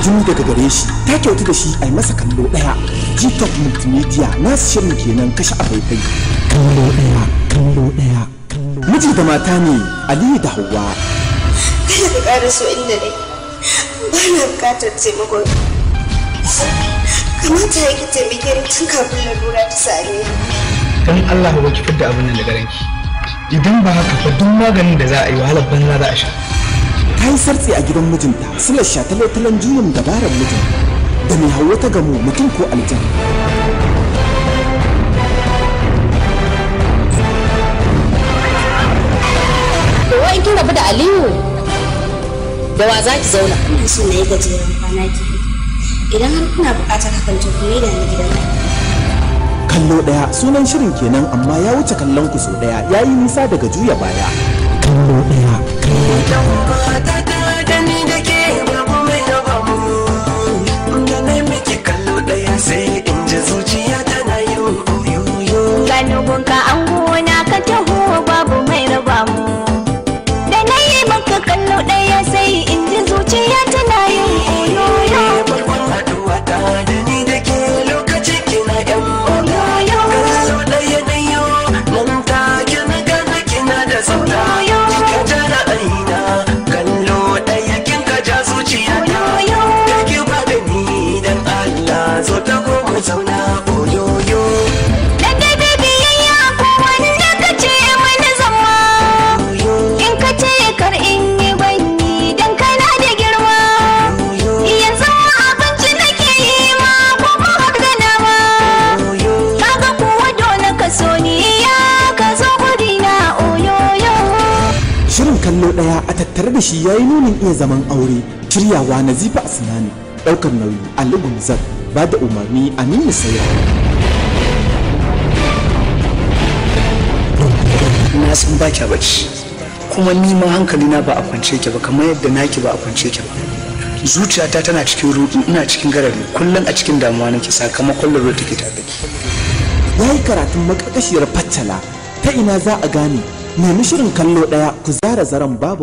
Jini daga gare shi ta kyautu da shi a yi masa kallo ɗaya. G-Top Multimedia nasu shirin kenan kashe a faifai. Kallo ɗaya, kallo ɗaya. Miji da mata ne Aliyu da Hauwa. Kada ka ƙara so inda dai ba na buƙatar taimakon. Kamata ya ki taimake ni tun kafin lalura ta same ni. Dan Allah ba ki fidda abin nan daga ranki. Idan ba haka fa duk maganin da za a yi wahalar banza za a sha. Ta yi sartse a gidan mijinta, silar shatale-talen juyin dabarar mijin. Da mai Hauwa ta gamu mutum ko aljan. To wai kin rabu da Aliyu? Da wa za ki zauna? Ina so na yi gajeren kwana ki. Idan har kuna buƙatar hakan to ku maida ni gidan. Kallo ɗaya sunan shirin kenan amma ya wuce kallon ku sau ɗaya ya yi nisa daga juya baya. Kallo ɗaya, kallo ɗaya. Da ni da ke babu mai raba mu. Da na miki kallo ɗaya sai in ji zuciya tana yin oyoyo. Ganugunka an gona ka taho babu mai raba mu. Da na yi maka kallo ɗaya sai in ji zuciya tana yin oyoyo. Farkon haɗuwa ta da ni da ke lokacin kina yan mata. Kallo ɗaya na yau nan take na gane kina da tsafta. Kika ja ra'ayina kallo ɗaya kin ka ja zuciyata. Kake ba da ni dan Allah zo ta mu zauna oyoyo. Ladabi biyayya ko wanda ka ce mani zama. In ka ce kar in yi banyi dan kana da girma. Yanzu ma abinci nake yi ma ko ko har da nama. Kaga kuwa dole ka so ni ya ka zo gurina oyoyo. Shirin kallo ɗaya a tattare da shi ya yi nunin iya zaman aure. Shiryawa Nazifa Asnani, ɗaukar nauyi Ali Gumzak, ba da umarni Aminu Saira. Na san ba kya bacci. Kuma ni ma hankalina ba a kwance yake ba kamar yadda naki ba a kwance yake ba. Zuciyata tana cikin ruɗu ina cikin garari kullum a cikin damuwa nake sakamakon lalurar take tare da ke. Ya yi karatun maƙarƙashiyar faccala ta ina za a gane nemi shirin kallo ɗaya ku zara zaren babu.